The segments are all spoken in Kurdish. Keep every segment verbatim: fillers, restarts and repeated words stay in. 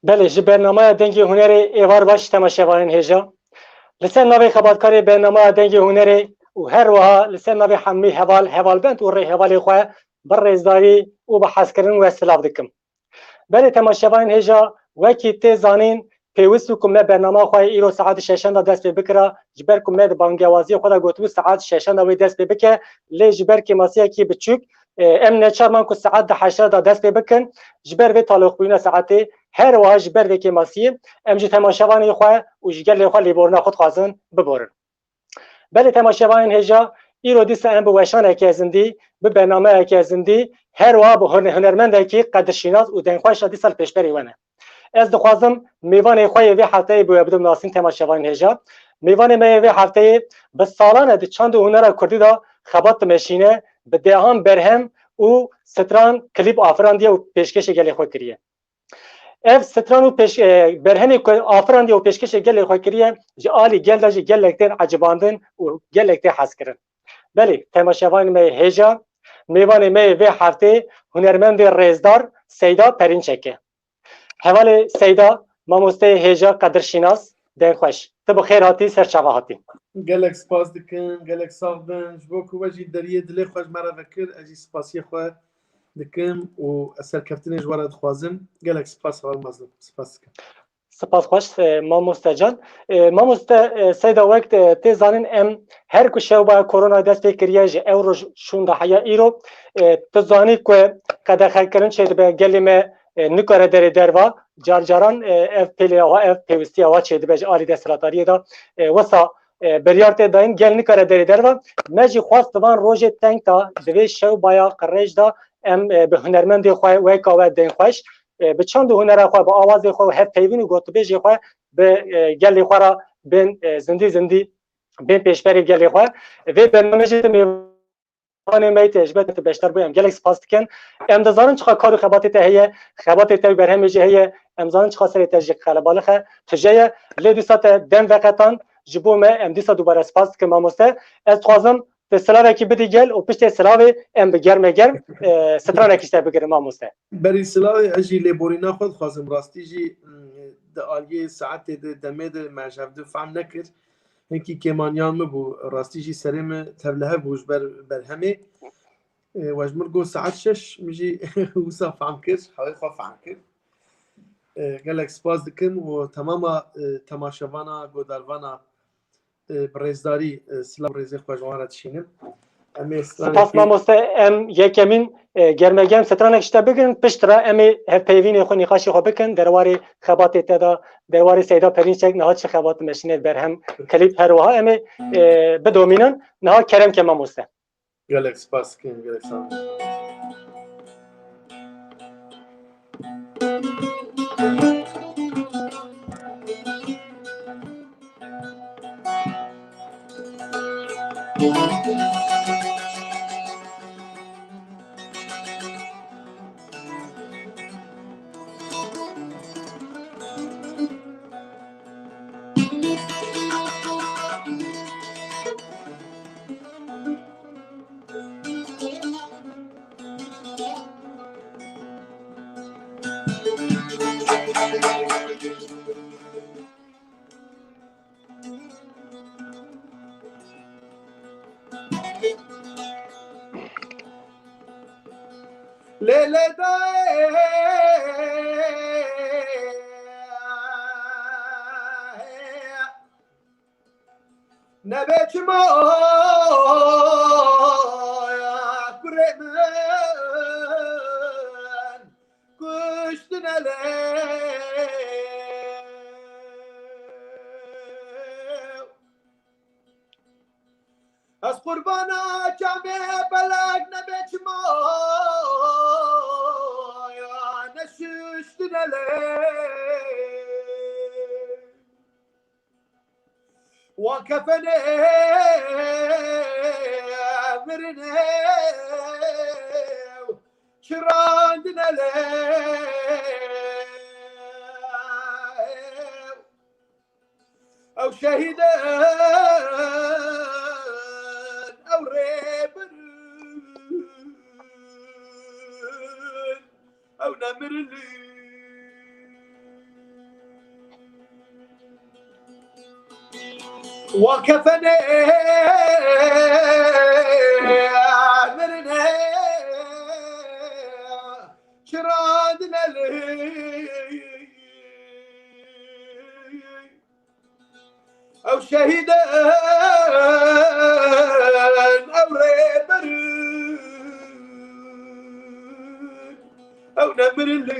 Belê, ji bernameya Dengê Hunerê êvar baş temaşevanên hêja. Li ser navê xebatkarê bernameya Dengê Hunerê û her wiha li ser navê hemî heval, hevalbend û rêhevalê xwe bi rêzdarî û bi hezkirin we silav dikim. Belê temaşevanên hêja, wekî tê zanîn, pêwist bû ku me bernama xwe îro saet şeşan de dest pê bikira, ji ber ku me di bangewaziyê xwe de gotibû saet şeşan de wê dest pê bike, lê ji ber kêmasiyekî biçûk, e, em neçar man ku saet di heşta de dest pê bikin, ji ber vê taloqbûyîna saetê, her wiha ji ber vê kêmasiyê, em ji temaşevanê xwe û ji gelê xwe lêborina xwe dixwazin biborin. Belê temaşevanên hêja, îro dîsa em bi weşaneke zindî, bi bernameyeke zindî, her wiha bi hune-, hunermendekî qedirşînas û dengxweş re dîsa li pêşberî we ne. Ez dixwazim mêvanê xwe yê vê hefteyê bi we bidim nasîn temaşevanên hêja. Mêvanê me yê vê hefteyê bi salan e di çand û hunera kurdî de xebat dimeşîne, bi dehan berhem û stran, klîp afirandiye û pêşkêşê gelê xwe kiriye. Ev stran û pêş-, e, berhemê ku afirandiye û pêşkêşê gelê xwe kiriye, ji alî gel de jî gelek tên ecibandin û gelek tê hezkirin. Belê, temaşevanê me yê hêja, mêvanê me yê vê heftê hunermendê rêzdar Seyda Perînçek e. Hevalê Seyda, mamosteyê hêja qedirşînas, dengxweş. Tu bi xêr hatî, ser çava hatî. Gelek spas dikim, gelek sax bin. Ji bo ku we jî deriyê dilê xwe ji me re vekir, ez jî spasiyê xwe dikim û ez serkeftinê ji we re dixwazim. Gelek spas heval mezin. Spas dikim. Spas xweş, e, mamoste can. E, mamoste, e, Seyda, wek, e, tê zanîn, em her ku şewbaya korona dest pê kiriye, ji ew roj şûnda heya îro, e, tu zanî ku qedexekirin çêdibe, gelê me, e, nikare derê derva, car caran, e, ev pêlê awa, ev pêwistî awa çêdibe ji alî desthilatdariyê de, e, wisa, e, biryar tê dayîn, gel nikare derê derva. Me jî xwest di van rojê teng de, di vê şewbaya qirêj de em, e, bi hunermendê xwe weka we dengxweş, e, bi çand û hunera xwe, bi awazê xwe û hevpeyvîn û gotibêjê xwe bi, e, gelê xwe re bên, e, zindî zindî bên pêşberî gelê xwe. Vê bernamê jî tu mêvanê me yî, te ji ber tu beşdar bû, em gelek spas dikin. Em dizanin çiqa kar û xebatê te heye, xebatê te û berhemê jî heye, em zanin çiqa serê te jî qelebalix e, tije ye. Lê dîsa te dem veqetan ji bo me, em dîsa dubare spas dikin mamoste. Ez dixwazim tu silavekî bidî gel û piştê silavê em bi germe germ, e, stranekî ji te bigirin mamoste. Berî silavê ez jî lêborîna xwe dixwazim. Rastî jî, mm, di aliyê saetê de, demê de me ji hevdu fehm nekir. Hinkî kêmaniyan min bû. Rastî jî serê min tevlihev bû ji ber berhemê. E, we ji min got saet şeş, min jî wisa fehm kir, hewê xwe fehm kir. E, gelek spas dikim û temama, e, temaşevana, godarvana, e, bi rêzdarî, e, silav rêzê xwe ji wan re dişînim. Em ê stranekî Spas mamoste, em yekemîn, e, germegerm stranek ji te bigirin, piştre em ê hevpeyvînê xwe, nîqaşê xwe bikin, derwarê xebatê te de, derwarê Seyda Perînçek niha çi xebat dimeşîne, berhem, klîp her wiha em ê, e, bidomînin. Niha kerem ke mamoste. Gelek spas dikim, gelek sağ ol. Lê lê dayê nebe çima kurê min kuştine lê. Ez qurbana çavê belek nebe çima ya neşuştine lê. Wan kefenê mirine çirandine lê. Ew şehîdin, ew rêbirin, ew nemirin. Wa kefenê mirinê çirandine li ew şehîdên ew rêberin ew nemirin li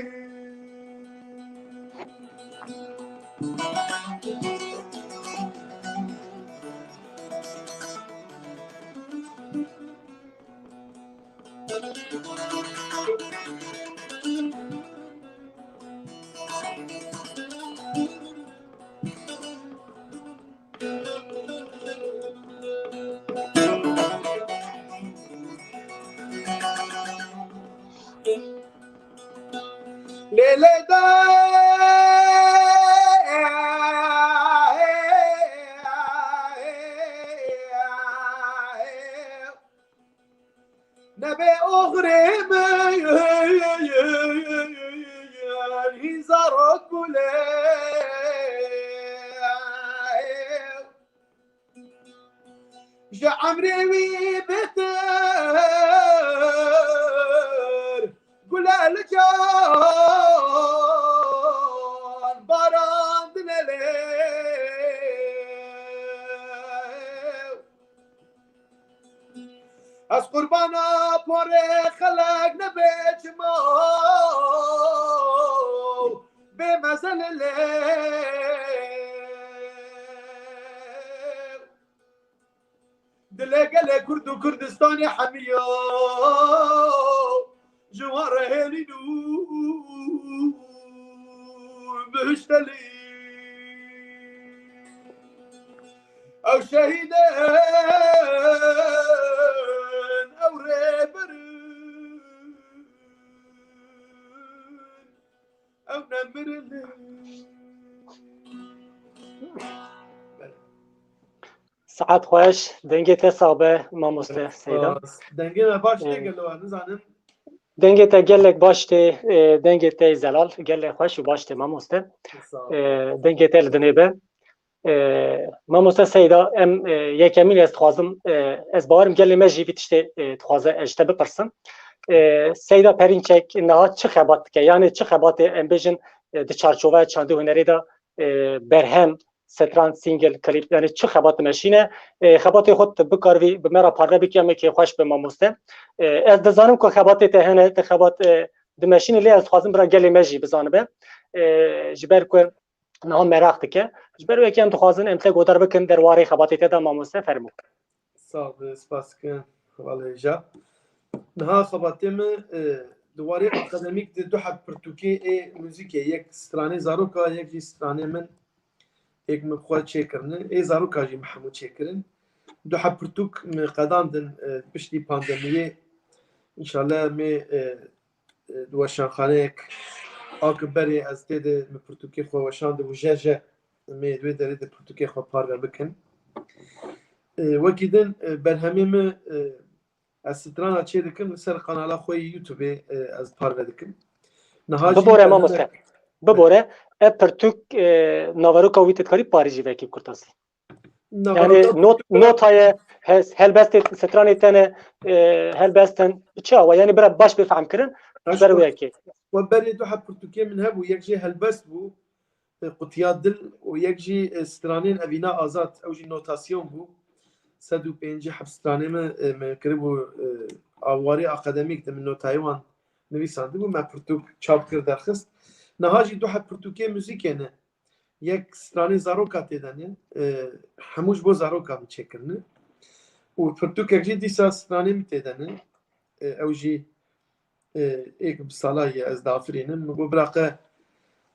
Lê lê de nebe oxrê min hîn zarok bû lê. Ji emrê wî bêhtir gule li can barandine lê. Ez qurbana porê xelek nebe çima bê mezel lê. Dilê gelê Kurd û Kurdistanê hemiya ji wan re hêlîn û bihiştelî. Ew şehîdên, ew rêberin, ew nemirin. Saet xweş, dengê te sax be, mamoste Seyda. Spas. Dengê me baş tê Ee, gelo, ez nizanim. Dengê te gelek baş tê, e, dengê te zelal, gelek xweş û baş tê, mamoste. Sağ ol. E, dengê te li dinê be. E, mamoste Seyda, em, e, yekemîn ez dixwazim, e, ez bawerim gelê me jî vî tiştê, e, dixwaze ez ji te bipirsim. E, Seyda Perînçek niha çi xebat dike? Yani çi xebatê em bêjin, e, di çarçoveya çandê hunerê de, e, berhem, stran, single, klîp, yani çi xebat dimeşîne? E, xebatê xwe tu bikarivî bi me re parve bikî, em ê kêfxweş be mamoste. E, ez dizanim ku xebatê te hene, tu xebat, e, dimeşînî, lê ez dixwazim bira gelê me jî bizanibe. E, ji ber ku niha meraq dike. Ji ber wê yekê em dixwazin em te godar bikin derwarê xebatê te de mamoste, fermo. Sağ ol, spas dikim. Hevalê hêja. Niha xebatê min, e, di warê akademîk de du heb pirtûkê ê muzîkê, yek stranê zaroka, yek jî stranê min, êk min xwe çêkirine. Ê zaroka jî min hemû çêkirin. Du heb pirtûk min qedandin, e, piştî pandemiyê. Înşallah mê, e, e, di weşanxaneyek a ki berê ez tê de min pirtûkê xwe weşandibû, je je mê di wê derê de pirtûkê xwe parve bikin. E, wekî din, e, berhemê min, e, ez strana çê dikim li ser kanala xwe yê YouTube-ê, e, ez parve dikim. Niha jî Bibore berhemê mamoste. Bibore, ev pirtûk, e, naveroka wî te dikarî parî jî vekî kurtasî. Yani Naveroka not, notaye, hes-, helbestê stranê te ne, e, helbestin çi awa? Yani bira baş bê fehm kirin, Eş ber wê yekê. We berê du heb pirtûkê min hebû, yek jê helbest bû, e, Qutiya Dil û yek jî, e, stranên Evîna Azad, ew jî notasyon bû. Sed û pêncî heb stranê min, e, min kiribû, e, a warê akademîk de min notayê wan nivîsandibû, me pirtûk çap kir derxist. Niha jî du heb pirtûkê muzîkê ne. Yek stranê zaroka tê de ne, e, hemû ji bo zaroka min çêkirine. Û pirtûkek jî dîsa stranê min tê de ne. E, ew jî, e, êk bi sala ye ez diafirînim. Min got, bira qe,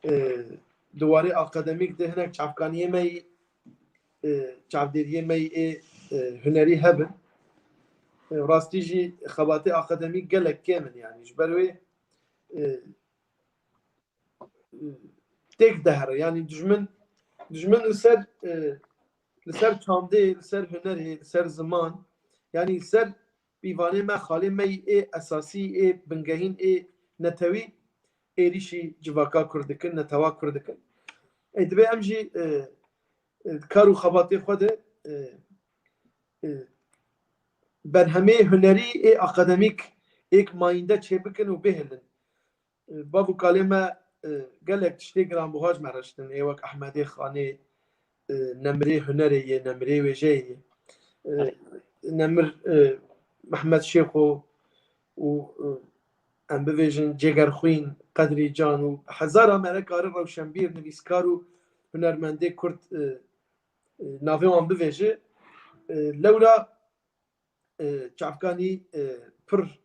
e, di warê akademîk de hinek çavkaniyê me yî, e, çavdêriyê me yî ê, e, hunerî hebin. E, rastî jî xebatê akademîk gelek kêm in, yanî ji ber wê, e, têk dihere. Yanî dijmin, dijmin li ser, e, li ser çandê, li ser hunerê, li ser ziman, yanî li ser pîvanê me, xalê me yî ê esasî, ê bingehîn, ê netewî êrîşî civaka Kurd dikin, netewa Kurd dikin. Ê, divê em jî, e, e, kar û xebatê xwe de e, e, berhemê hunerî ê akademîk êk mayînde çêbikin û bihêlin. E, bav û kalê me, e, gelek tiştê giranbuha ji me re şitin, ê wek Ehmedê Xanê, e, nemirê hunerê yê, nemirê wêjeyê yê. E, nemir, e, Mehmet Şêxo û, e, em bivêjin Cêgerxwîn, Qedrî Can û hezara me re karin rewşenbîr, nivîskar û hunermendê Kurd, e, e, navê wan bivêje. E, lewra, e, çavkanî, e, pir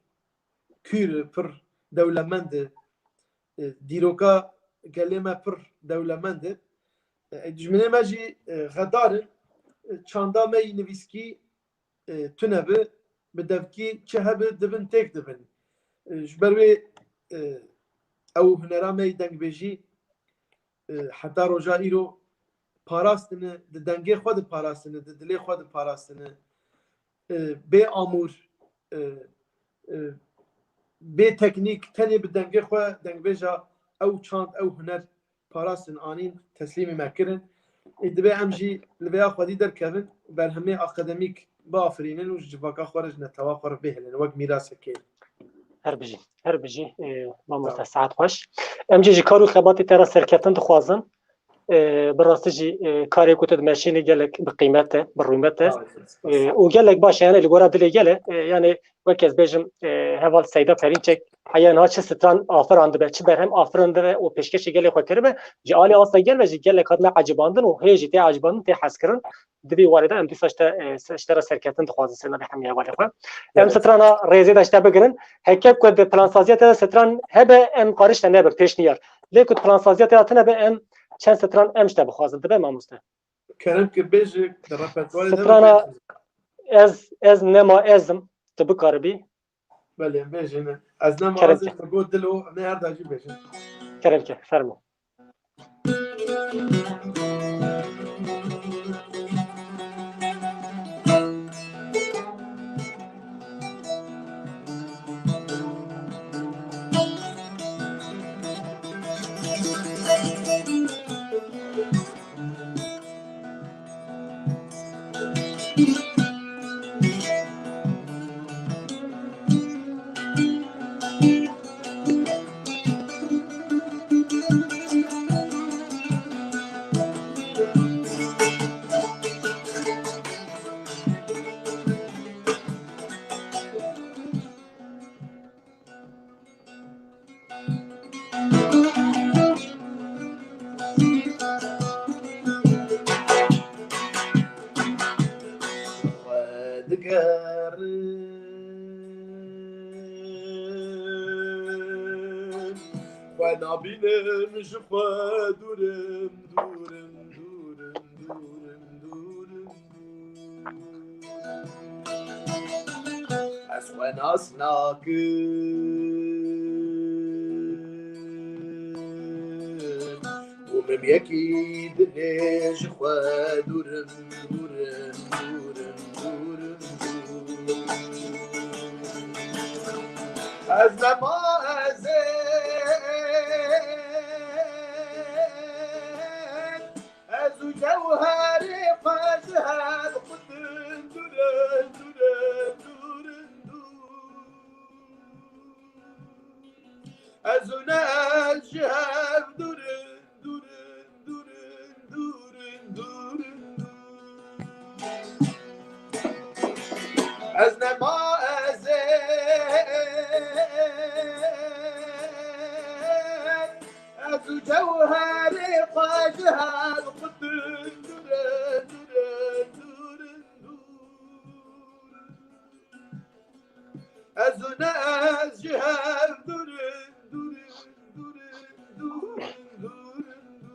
kûr, pir dewlemend e, e, dîroka gelê me pir dewlemend e. E, dijminê me jî, e, xedar in. E, çanda me yî nivîskî, e, tune bi, bi devkî çi hebi dibin têk dibin. E, ji ber wê, e, ew hunera me yî dengbêjî, e, heta roja îro parastine, di dengê xwe de parastine, di dilê xwe de parastine. E, bê amûr, e, e, bê teknîk, tenê bi dengê xwe dengbêja ew çand, ew huner parastin, anîn, teslîmî me kirin. Ê, divê em jî li vêya xwedî derkevin, berhemê akademîk biafirînin û ji civaka xwe re, ji netewa xwe re bihêlin wek mîrasekê. Her bijî, her bijî, e, mamoste, saet xweş. Em jî ji kar û xebatê te re serkeftin dixwazin. E, bi rastî jî, e, karê ku tu dimeşînî gelek bi qîmet e, bi rûmet e. Spas, spas. E, û gelek baş e, yani li gora dilê gel e. E, yani wek ez bêjim, e, heval Seyda Perînçek heya niha çi stran afirandibe, çi berhem afirandibe û pêşkêşî gelê xwe kiribe. Ji alî asta gel ve jî gelek hatine ecibandin û hê jî tê ecibandin, tê hezkirin. Di vî warê de em dîsa ji te, e, se-, ji te re serkeftin dixwazin ser navê hemiya hevalê xwe. Em Evet. strana rêzê de ji te bigirin. Heke ku di plansaziya te de stran hebe, em qarîş te nebin, pêşniyar. Lê ku di plansaziya te de tune be, em çend stran em ji te bixwazin. Dibe mamoste? Kerem kir bêje, di repertuarê de Strana bêje. Ez, ez nema ez im, tu bikaribî. Belê, bêjin. Ez nema Kerem ez ke. Em got dilo, em ê her dacî bêjin. Kerem ke, fermo. Xwe digerin, xwe nabînim ji xwe dûrim, dûrim, dûrim, dûrim, dûrim. Ez xwe nas nakim û min yekî dinê ji xwe dûrim, dûrim, dûrim, dûrim, dûrim. Ez nema ez ê. Ez û cewherê xwe ji hev qutin dûr in, dûr in, dûr in, dûr. Ez û ne ez ji hev dûr in, dûr in, dûr in, dûr in, dûr in, dûr. Ez nema ez ê. Ez û cewherê xwe ji hev qutin dûr in, dûr in, dûr in, dûr. Ez û ne ez ji hev dûr in, dûr in, dûr in, dûr in, dûr in, dûr in, dûr.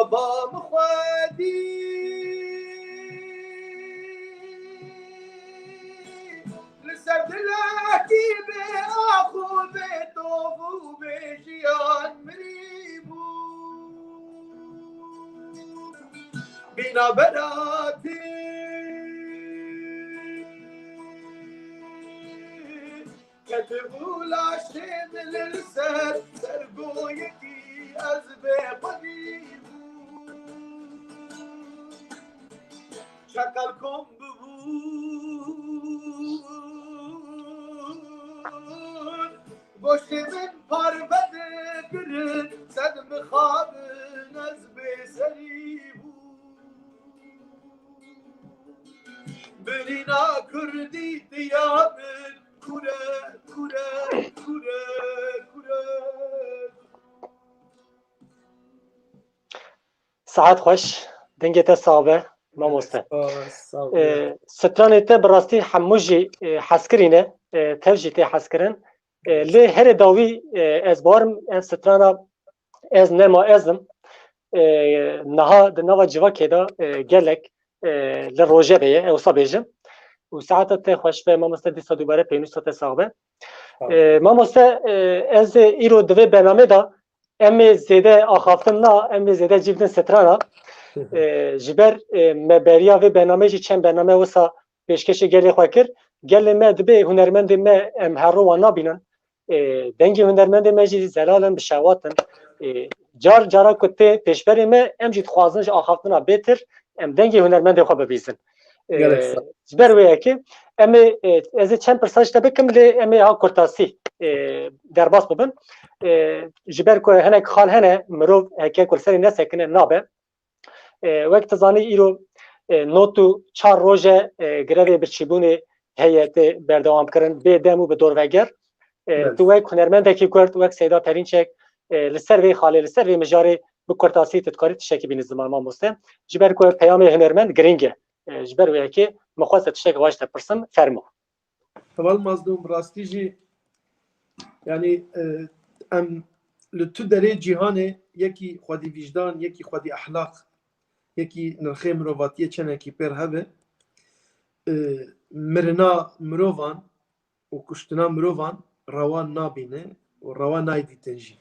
Baba min xwedî li ser dilekî bê ax û bê tov û bê jiyan mirî bû. Bîna beratî ketibû laşê min li ser sergoyekî ez bê xwedî bû. Çeqel kom bibûn, goştê min parve dikirin, sed mixabin ez bê serî bû. Birîna Kurdî diya min kure, kure, kure, kure. Saet xweş, dengê te sax be, mamoste. Stranê te bi rastî hemû jî hezkirî ne, tev jî tê hezkirin. Lê herê dawî ez barim ev strana ez nema ez im. Niha di nava civakê de gelek li rojevê ye, ew wisa bêjim. Û saeta te xweş be, mamoste, dîsa dubare peynûsa te sax be. Mamoste, ez ê îro di vê bernamê de em ê zêde axaftin na, em ê zêde cî bidin strana. Ji ber me beriya vê bernameyê jî çend bername wisa pêşkêşê gelê xwe kir. Gelê me dibê hunermendê me em her ro wan nabînin. Dengê hunermendê me jî zelal in, bi şewat in. Car cara ku tê pêşberê me, em jî dixwazin ji axaftina bêtir em dengê hunermendê xwe bibîzin. Ji ber wê yekê em ê, ez ê çend pirsa ji te bikim, lê em ê ha kurtasî derbas bibin. Ji ber ku hinek xal hene, mirov heke ku li serê nesekine nabe. Wek tu zanî, îro not û çar roj e grevê birçîbûnê heye, tê berdewamkirin bê dem û bi dorveger. Tu wek hunermendekî Kurd, wek Seyda Perînçek, li ser vê xalê, li ser vê mijarê bi kurtasî tu dikarî tiştekî bînî ziman, mamoste. Ji ber ku peyamê hunermend girîng e. Ji ber wê yekê min xwest tiştek xwe ji te pirsim, fermo. Heval Mazlûm, rastî jî, yanî, em li tu derê cîhanê yekî xwedî vîjdan, yekî xwedî ehlaq, yekî nirxê mirovatiyê çenekî pêr hebe, mirina mirovan û kuştina mirovan rewa nabîne û rewa nayê dîtin jî.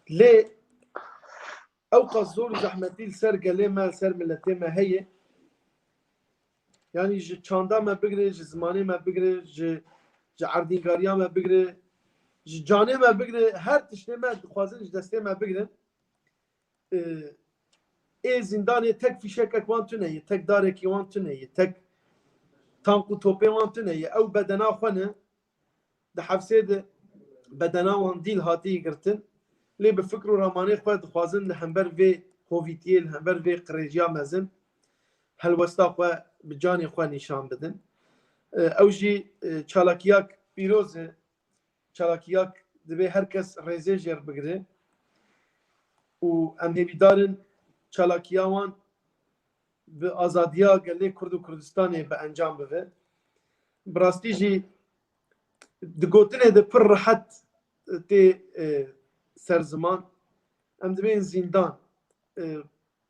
Lê ew qas zor û zehmetî li ser gelê me, li ser miletê me heye. Yanî ji çanda me bigire, ji zimanê me bigire, ji, ji erdîngariya me bigire, ji canê me bigire, her tiştê me dixwazin ji destê me bigirin. Ê zîndanê tek fîşekek wan tune ye, tek darekî wan tune ye, tek tank û topê wan tune ye. Ew bedena xwe ne, di hefsê de bedena wan dîl hatiye girtin. Lê bi fikr û ramanê xwe dixwazin li hember vê hovîtiyê, li hember vê qirêjiya mezin helwesta xwe bi canê xwe nîşan bidin. Ew jî çalakiyak pîroz e. Çalakiyak divê her kes rêzê jêr bigire û em hêvîdar in çalakiya wan bi azadiya gelê Kurd û Kurdistanê bi encam bibe. Bi rastî jî di gotinê de pir rehet tê, e, ser ziman. Em dibên zîndan, e,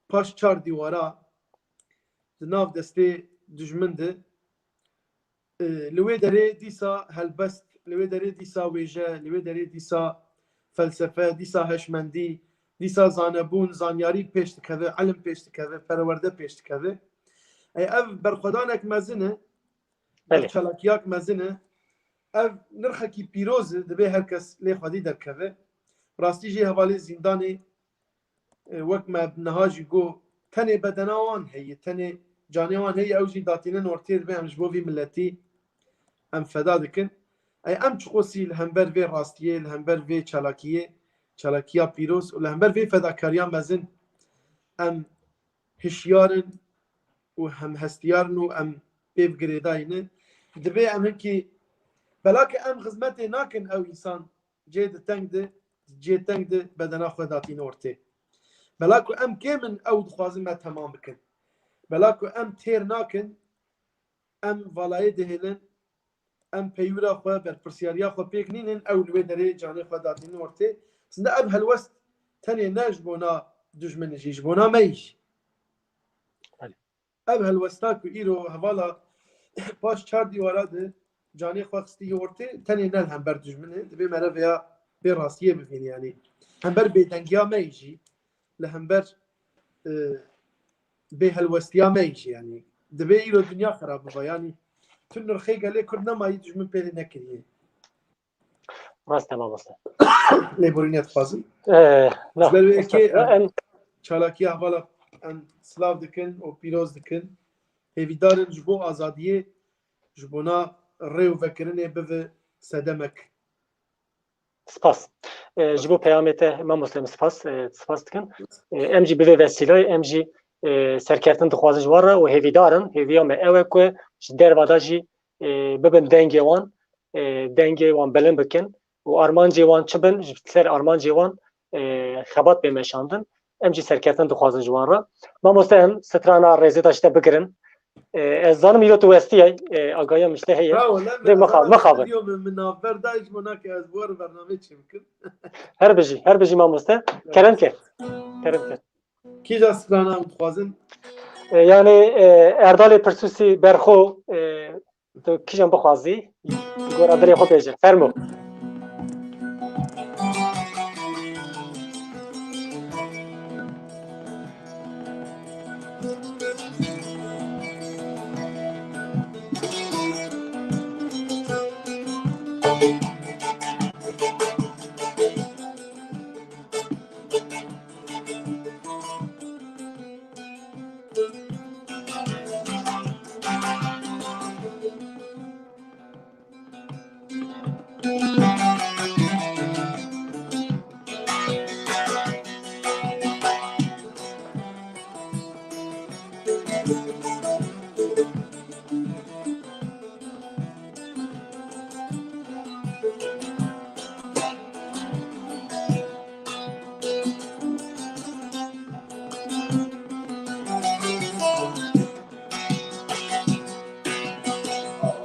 paş çar dîwara di nav destê dijmin de, e, li wê derê dîsa helbest, li wê derê dîsa wêje, li wê derê dîsa felsefe, dîsa heşmendî, dîsa zanebûn, zanyarî pêş dikeve, ilim pêş dikeve, perwerde pêş dikeve. Ey, ev berxwedanek mezin e, ev Belê. çalakiyak mezin e. Ev nirxekî pîroz e, divê her kes lê xwedî derkeve. Rastî jî hevalê zîndanê, e, wek me niha jî got, tenê bedena wan heye, tenê canê wan heye, ew jî datînin ortê, divê em ji bo vî miletî em feda dikin. Ey, em çiqosî li hember vê rastiyê, li hember vê çalakiyê, çalakiya pîroz û li hember vê fedakariya mezin em hişyar in û hem hestiyar in û em pê bi girêdayî ne. Divê em hinkî, belake em xizmetê nakin ew însan cê di teng de, cê teng de bedena xwe datîne ortê. Bela ku em kêm in ew dixwazin me temam bikin. Bela ku em têr nakin, em valayê dihêlin, em peywira xwe, berpirsiyariya xwe pêk nînin, ew li wê derê canê xwe datînin ortê. Sinde ev helwest tenê ne ji bona dijminê jî, ji bona me yî jî. Belê. Ev helwesta ku îro hevala paş çar dîwara de canê xwe xistî ortê, tenê ne li hember dijminê, divê me re vêya vê rastiyê bivîne, yanî hember bêdengiya me yî jî, li hember, e, bêhelwestiya me yî jî, yanî divê îro dinya xerab biba, yanî tu nirxê gelê Kurd nemayî dijmin pê lê nekiriye. Rast e mamoste. Lêborînê dixwazim. Ee, na, Ji ber wê yekê mamoste, em em çalakiya hevala em silav dikin û pîroz dikin. Hêvîdar in ji bo azadiyê, ji bona rê û vekirinê bive sedemek. Spas. Ee, ji bo peyamê te mamoste em spas, e, spas dikin. Ee, em jî bi vê vesîlayê em jî, e, serkeftin dixwazin ji wan re û hêvîdar in. Hêviya me ew e ku ji derva de jî e, bibin dengê wan, e, dengê wan bilind bikin û armancê wan çi bin, ji ser armancê wan, e, xebat bê meşandin. Em jî serkeftin dixwazin ji wan re. Mamoste, em strana rêzê de ji te bigirin. E, ez zanim îro tu westiyay, e, agahiya min ji te heye. Bravo, ne, Dê mixab-, mixabin. Min, min navber da, ji bo nake ez bi we re bernameyê çêbikim. Her bijî, her bijî mamoste. Kerem ke. Kerem ke. Kîja strana em dixwazin? E, yani, e, Erdalê Pirsûsî Berxo, e, tu kîjan bixwazî? Gora dilê xwe bêje. Fermo.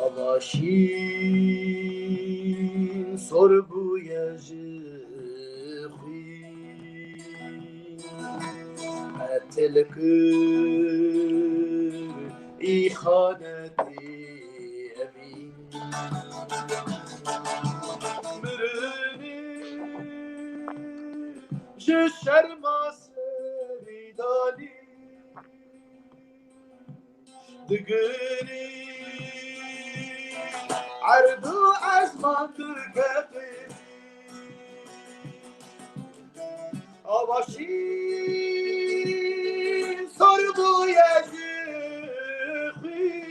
Ava şîn sor bûye ji xwîn. Qetil kir îxanetê evîn. Mirinê ji şerma serî danî. Digirî erd û ezman dikeqîrî. Ava şîn sor bûye ji xwîn.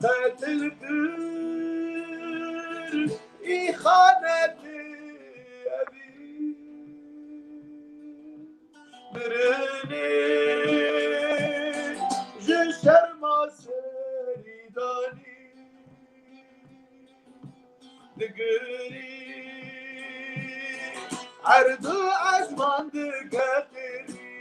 Qetil kir îxanetê evîn. Mirinê ji şerma serî danî. Digirî erd û ezman dikeqîrî.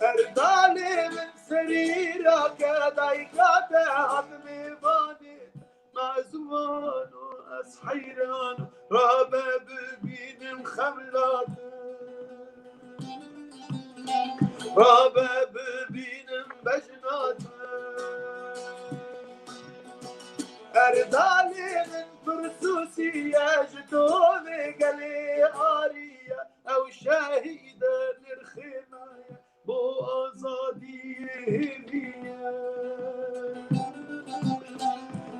Erdalê min serî rake dayika te hat mêvanê. Mezmano ez heyran, rabe bibînim xemlate. Rabe bibînim bejnate. Erdalê min pirsûsîye ji tonê gelê ariye. Ew şehîde nirxê me ye. Bo azadiyê hêviye,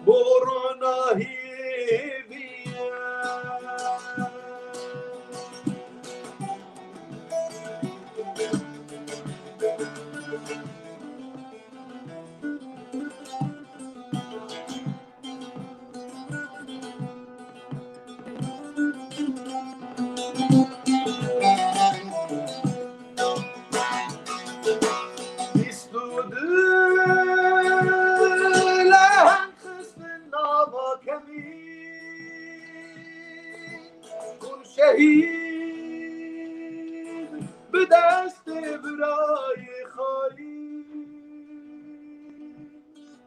bo ronahiyê hêviye. Bîst û du leheng xistin nava kemî, hûn şehîd bi destê birayê xayîn.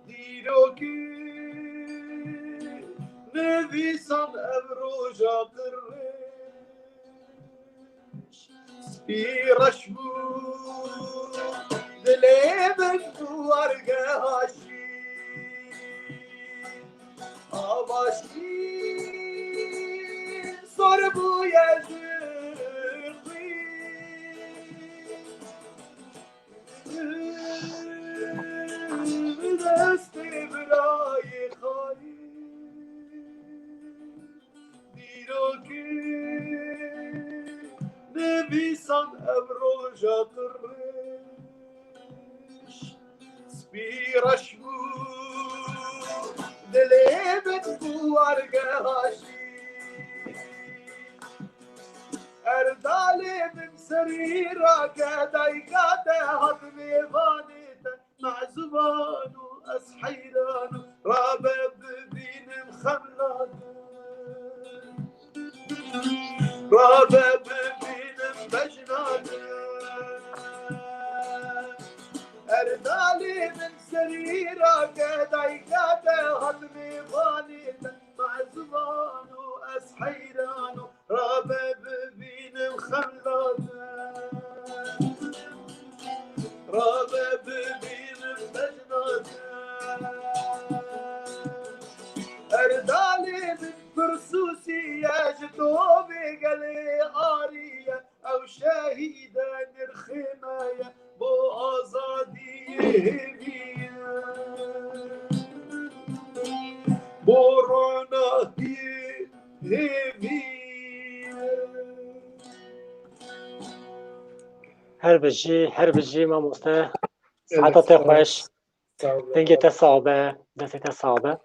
Dîrokî Dîsan ev roja qirrîş spî reş bû, dilê min bû wargeha şîn. Ava şîn sor bûye ji xwîn. Destê birayê xayîn. Dîrokê nivîsan ev roja qirrîş spî reş bû, dilê min bû wargeha şîn. Erdalê min serî rake, dayka te hat mêvanê te. Mezibano ez heyran, rabe bibînim xemla din. Rabe bibînim bejna din. Erdalê min serî rake, dayka te hat mêvanê te. Mezibano ez heyran, rabe bibînim xemla din. Rabe bibînim bejna din. Erdalê min pirsûsî ye, ji tovê gelê arî ye. Ew şehîd e, nirxê me ye bo azadiyê hêvî ye. Bo ronahiyê hêvî ye. Her bijî, her bijî mamoste. Saeta te xweş. Sağ ol. Dengê te sax be, destê te sax be.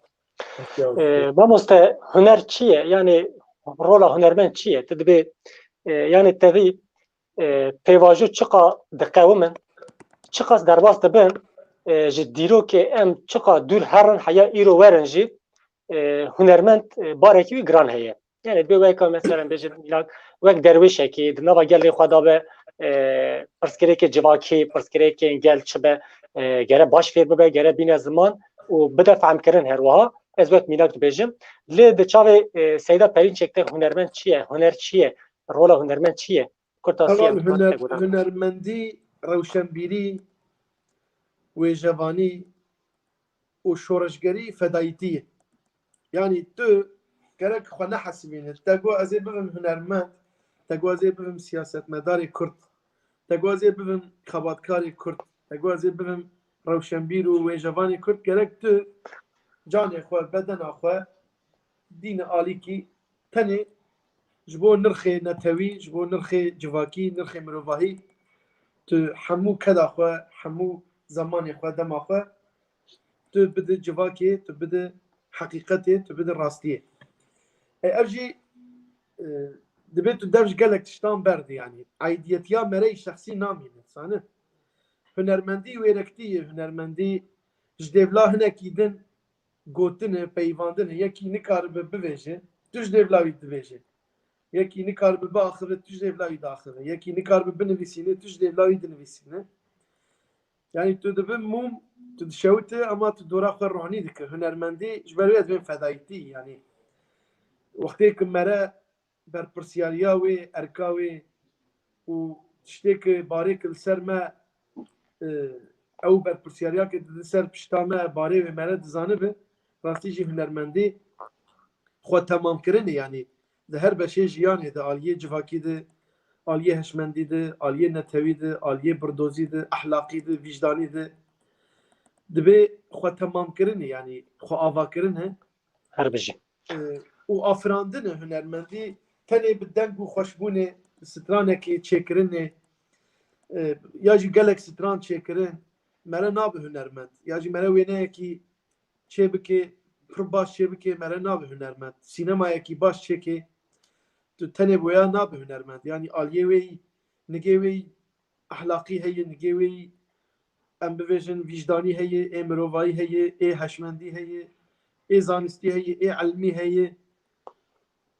Ee, mamoste, huner çi ye? Yani rola hunermend çi ye? Tu dibê, e, yani tevî, e, pêvajo çiqa diqewimin, çiqas derbas dibin, e, ji dîrokê em çiqa dûr herin heya îro werin jî, e, hunermend, e, barekî wî giran heye. Yani dibê weka mesela bêjin mînak wek derwêşekî di nava gelê xwe de be, e, pirsgirêkê civakî, pirsgirêkên gel çi be, e, gere baş fêr bibe, gere bîne ziman û bide fehmkirin her wiha. Ez wek mînak dibêjim. Lê di çavê, e, Seyda Perînçek te hunermend çi ye? Huner çi ye? Rola hunermend çi ye? Kurtasî Heval em huner, te gotin. Hunermendî, rewşenbîrî, wêjevanî û şoreşgerî fedayîtî ye. Yanî tu gerek xwe nehesibîne. Te got ez ê bibim hunermend, te got ez ê bibim siyasetmedarê Kurd, te got ez ê bibim xebatkarê Kurd, te got ez ê bibim rewşenbîr û wêjevanê Kurd. Gerek tu canê xwe, bedena xwe, dîne alîkî tenê ji bo nirxê netewî, ji bo nirxê civakî, nirxê mirovahî, tu hemû keda xwe, hemû zemanê xwe, dema xwe tu bide civakê, tu bide heqîqetê, tu bide rastiyê. E, ev jî, e, dibê tu dev ji gelek tiştan berdî, yanî aîdiyetiya me re yî şexsî namîne, sane. Hunermendî wêrektî ye, hunermendî ji dêvla hinekî din gotine, peyivandine, yekî nikaribe bivêje, tu ji dêvla wî dibêje. Yekî nikaribe biaxive, tu ji dêvla wî diaxive. Yekî nikaribe binivîsîne, tu ji dêvla wî dinivîsîne. Yanî tu dibi mûm, tu dişewite, ama tu dora xwe ronî dike. Hunermendî ji ber wê ez bên fedayîtî, yanî wextê ku mere berpirsiyariya wê, erka wê û tiştê ku barê ku li ser me, e, ew berpirsiyariya ku dide ser pişta me, barê wê mere dizanibe, rastî jî hunermendî xwe temamkirinê, yanî di her beşê jiyanê de, aliyê civakî de, aliyê heşmendî de, aliyê netewî de, aliyê birdozî de, ehlaqî de, vîjdanî de, dibê xwe temamkirinê, yanî xwe avakirin e. Her bijî. E, û afirandin e hunermendî tenê bi deng û xweşbûnê, bi stranekê çêkirinê, e, ya jî gelek stran çêkirin, mere nabe hunermend. Ya jî mere wêneyekî çêbike, pir baş çêbike, mere nabe hunermend. Sînemayekî baş çêke, tu tenê boya nabe hunermend. Yanî aliyê wê yî, nigê wê yî ehlaqî heye, nigê wê yî, em bivêjin, vîjdanî heye, ê mirovayî heye, ê heşmendî heye, ê zanistî heye, ê ilmî heye.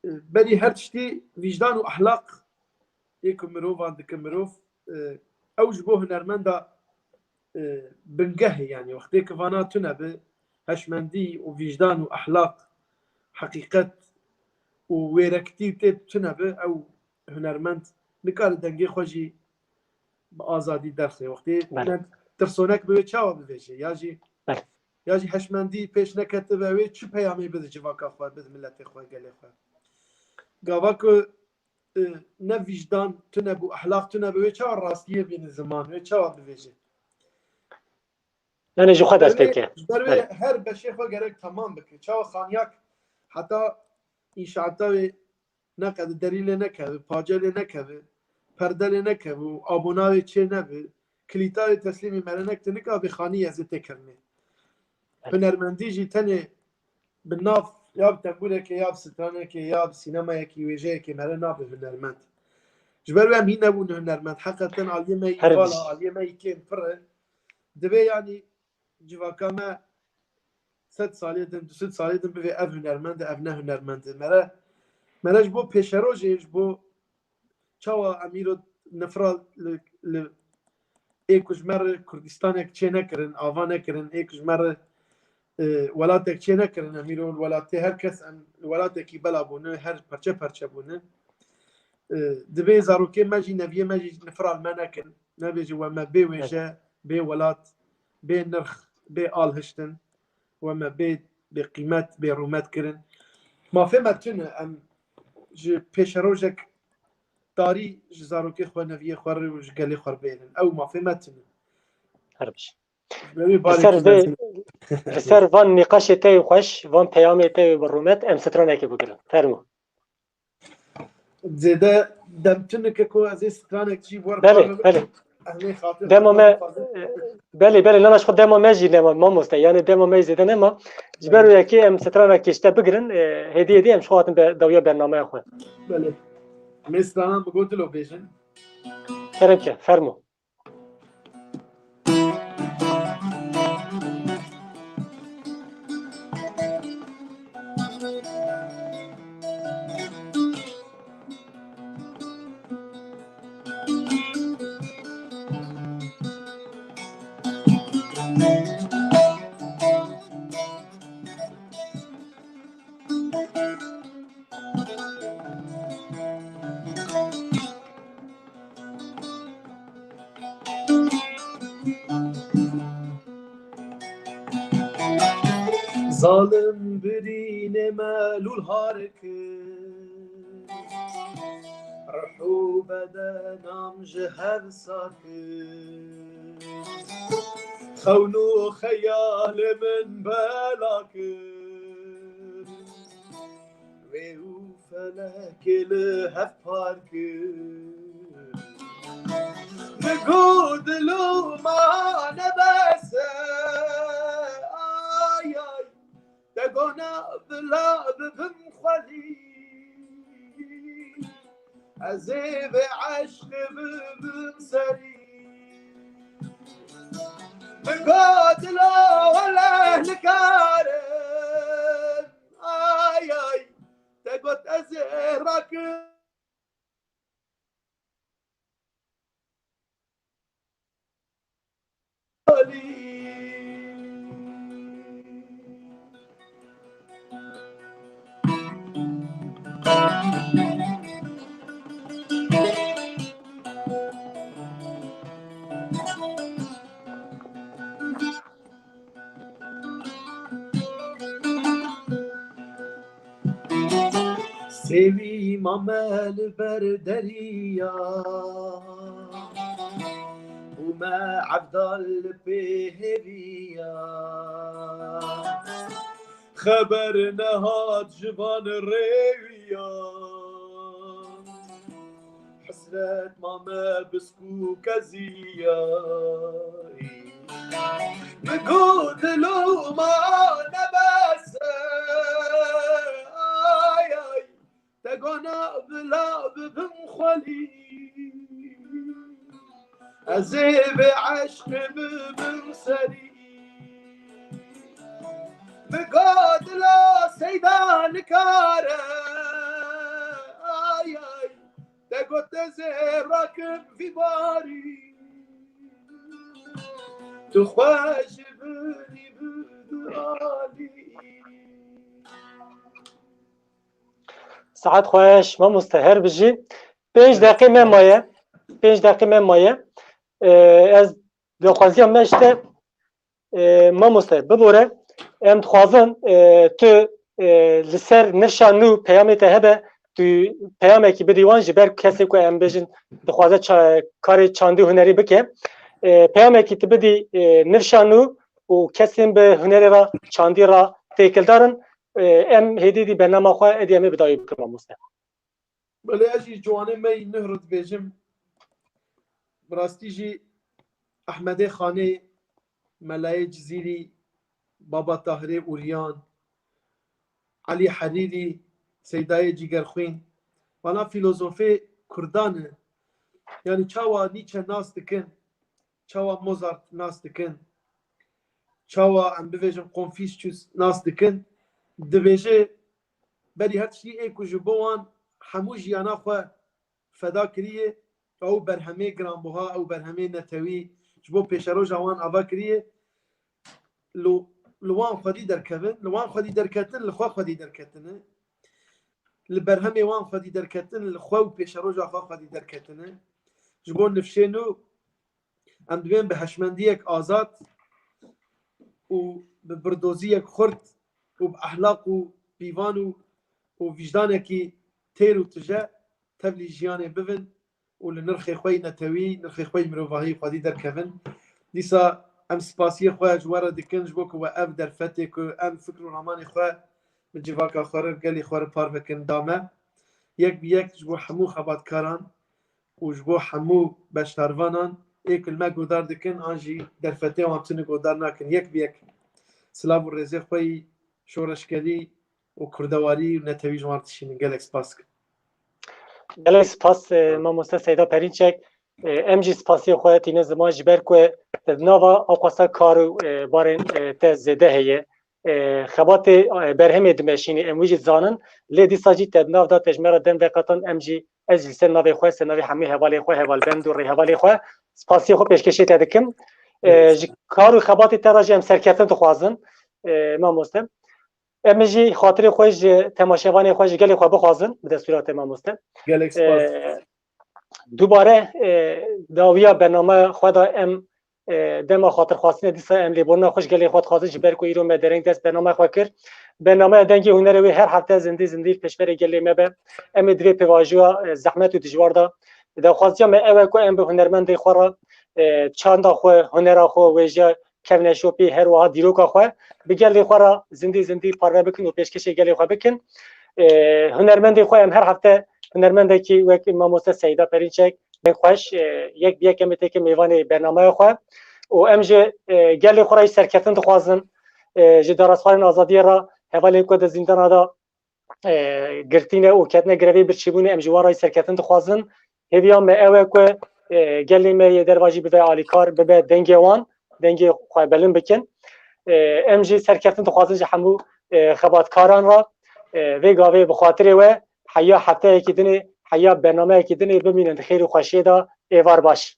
E, berî her tiştî vîjdan û ehlaq ê ku mirovan dike mirov, e, ew ji bo hunermenda, e, bingeh e, yanî wextê ku vana tune bi heşmendî û vîjdan û ehlaq, heqîqet, û wêrekitî tê tune bi, ew hunermend nikare dengê xwe jî bi azadî derxe. Wextê Belê. ne tirsonek bi wê çawa bivêje? Ya jî, Belê. ya jî heşmendî pêş neketibe, wê çi peyamê bide civaka xwe, bide miletê xwe, gelê xwe? Gava ku, e, ne vîjdan tune bû, ehlaq tune bi, wê çawa rastiyê bîne ziman, wê çawa bivêje? Yani ji xwe dest pê bike. Ji ber wê Belê. her beşê xwe gerek tamam bike. Çawa Xanyak heta înşaata wê neqede derî lê nekeve, pace lê nekeve, perde lê nekeve û abona wê çê nebe, kilîta wê teslîmî mere neke, tu nika vê xanî ez ê têkevimê. Belê. Hunermendî jî tenê bi nav ya bi tembûrekê, ya bi stranekê, ya bi sînemayekî, wêjeyekê mere nabe hunermend. Ji ber wê em hîn nebûne hunermend. Heqeten aliyê me yî Her vala, aliyê me yî kêm pir e. Divê yanî civaka me sed salê din, du sed salê din bivê ev hunermend e, ev ne hunermend e. Mere, mere ji bo pêşerojê, ji bo çawa em îro nifra li, li ê ku ji me re Kurdistanek çê nekirin, ava nekirin, ê ku ji me re, e, welatek çê nekirin, em îro li welatê her kes, em li welatekî bela bûne, her perçe perçe bûne. E, divê zarokê me jî, neviyê me jî nifra li me nekin. Nebêje we me bê wêje, Evet. bê welat, bê nirx, bê al hiştin, we me bê, bê qîmet, bê rûmet kirin. Mafê me tune, em ji pêşerojek tarî ji zarokê xwe, neviyê xwe re û ji gelê xwe re bêrin. Ew mafê me tune. Her biş. Ji ber wê Li ser barê vê, li ser van nîqaşê te yê xweş, van peyamê te yê bi rûmet, em stranekê bigirin. Fermo. Zêde dem tunike ku ez ê stranek jî wer Belê, belê. Dema me, belê, belê, nana ji xwe dema me jî nema, mamoste. Yani dema me zêde nema. Ji ber wê yekê em stranek kêşte bigirin, e, hêdî hêdî em ji xwe hatin be dawiya bernameya xwe. Belê. Em ê stranan bi go dilo bêjin. Kerem ke, fermo. Zalim birînê me lûlhar kir, rih û bedenam ji hev sar kir. Xewn û xeyalê min bela kir. Wê û felekê li hev par kir. Min got dilo ma nebes e, ay, ay, te got na bila bibim xwelî. Ez ê vê eşqê bibim serî. Min got dilo wele nikarim. Ay, ay, te got ez ê rakim. Sêwî mame li ber deriya û me evdal li pê hêviya. Xeber nehat ji van rêwiya. Hesret mame bisk û keziyayî. Min got dilo ma nebes e, ay, ay, te got na bila bibim xwelî. Ez ê vê eşqê bibim serî. Min got dilo seyda nikare, ay, ay, te got ez ê rakim vî barî. Tu xwe ji binî bide alî. Saet xweş, mamoste, her bijî. Pênc deqê me maye. Pênc deqê me maye. E, ez daxwaziya me işte, e, mamoste, bibore. Em dixwazin, e, tu, e, li ser nifşa nû peyamê te hebe, tu peyamekî bidî wan, ji ber kesê ku em bêjin dixwaze ça-, karê çandî hunerî bike. E, peyamekî tu bidî, e, nifşa nû û kesên bi hunerê re, çandî re têkildar in. E, em hêdî dî bernama xwe êdî em ê bi dawî bikin, mamoste. Belê, ez jî ciwanê me yî nuh re dibêjim. Bi rastî jî Ehmedê Xanê, Melayê Cizîrî, Baba Tahirê Ûriyan, Elî Herîrî, Seydayê Cîgerxwîn, vana fîlozofê Kurdan e. Yanî çawa Nietzsche nas dikin, çawa Mozart nas dikin, çawa em bivêjin Confucius nas dikin, dibêje berî her tiştî ê ku ji bo wan hemû jiyana xwe feda kiriye, ew berhemê giranbuha, ew berhemê netewî ji bo pêşeroja wan ava kiriye, li, li wan xwedî derkevin, li wan xwedî derketin, li xwe xwedî derketine. Li berhemê wan xwedî derketin, li xwe û pêşeroja xwe xwedî derketine. Ji bo nifşê nû em dibên bi heşmendiyek azad û bi birdoziyek xurt û bi ehlaq û pîvan û, û vîjdanekî têr û tije tevlî jiyanê bibin û li nirxê xwe yî netewî, nirxê xwe yî mirovahî xwedî derkevin. Dîsa em spasiyê xwe ji we re dikin, ji bo ku we ev derfetê ku em fikr û ramanê xwe bi civaka xwe re, gelê xwe re parve kin, da me. Yek bi yek ji bo hemû xebatkaran û ji bo hemû beşdarvanan ê ku li me godar dikin, an jî derfetê wan tune godar nakin. Yek bi yek silav û rêzê xwe yî şoreşgerî û kurdewarî û netewî ji wan dişînin. Gelek spas dikim. Gelek spas, e, mamoste Seyda Perînçek. E, em jî spasiyê xwe tîne ziman ji ber ku te di nava ewqasa kar û, e, barên, e, te zêde heye. E, xebatê, e, berhemê dimeşînî, em wî jî dizanin. Lê dîsa jî te di nav da, te ji me re dem veqetan, em jî, ez jî li ser navê xwe, ser navê hemû hevalên xwe, hevalbend û rêhevalê xwe spasiyê xwe pêşkêşê te dikim. E, Evet. Ji kar û xebatê te re jî em serkeftin dixwazin, e, mamoste. Em ê jî xatirê xwe ji temaşevanê xwe, ji gelê xwe bixwazin, bi destûra te, mamoste. Gelek spas. E, dubare, e, dawiya bernameya xwe de em, e, dema xatirxwastinê dîsa em lêborîna xwe ji gelê xwe dixwazin, ji ber ku îro me dereng dest bernameya xwe kir. Bernameya Dengê Hunerê wê her hefte zindî zindî li pêşberê gelê me be. Em ê di vê pêvajoya, e, zehmet û dijwar de, daxwaziya me ew e ku em bi hunermendê xwe re, e, çanda xwe, hunera xwe, wêjiya kevneşopî, her wiha dîroka xwe bi gelê xwe re zindî zindî parve bikin û pêşkêşê gelê xwe bikin. E, hunermendê xwe em her hefte hunermendekî wek mamoste Seyda Perînçek, deng xweş, e, yek bi yek em ê têke mêvanê bernameya xwe û em ji, e, gelê xwe re jî serkeftin dixwazin. E, ji darastxanên azadiyê re hevalên ku di zîndana de, e, girtîne û ketine grevê birçîbûnê, em ji wan re jî serkeftin dixwazin. Hêviya me ew e ku, e, gelê me yê derva jî bibe alîkar, bibe dengê wan, dengê xwe bilind bikin. E, em jî serkeftin dixwazin ji hemû, e, xebatkaran re, e, vê gavê bi xatirê we heya hefteyekî dinê, heya bernameyekî dinê bimînin di xêr û xweşiyê de, êvar baş.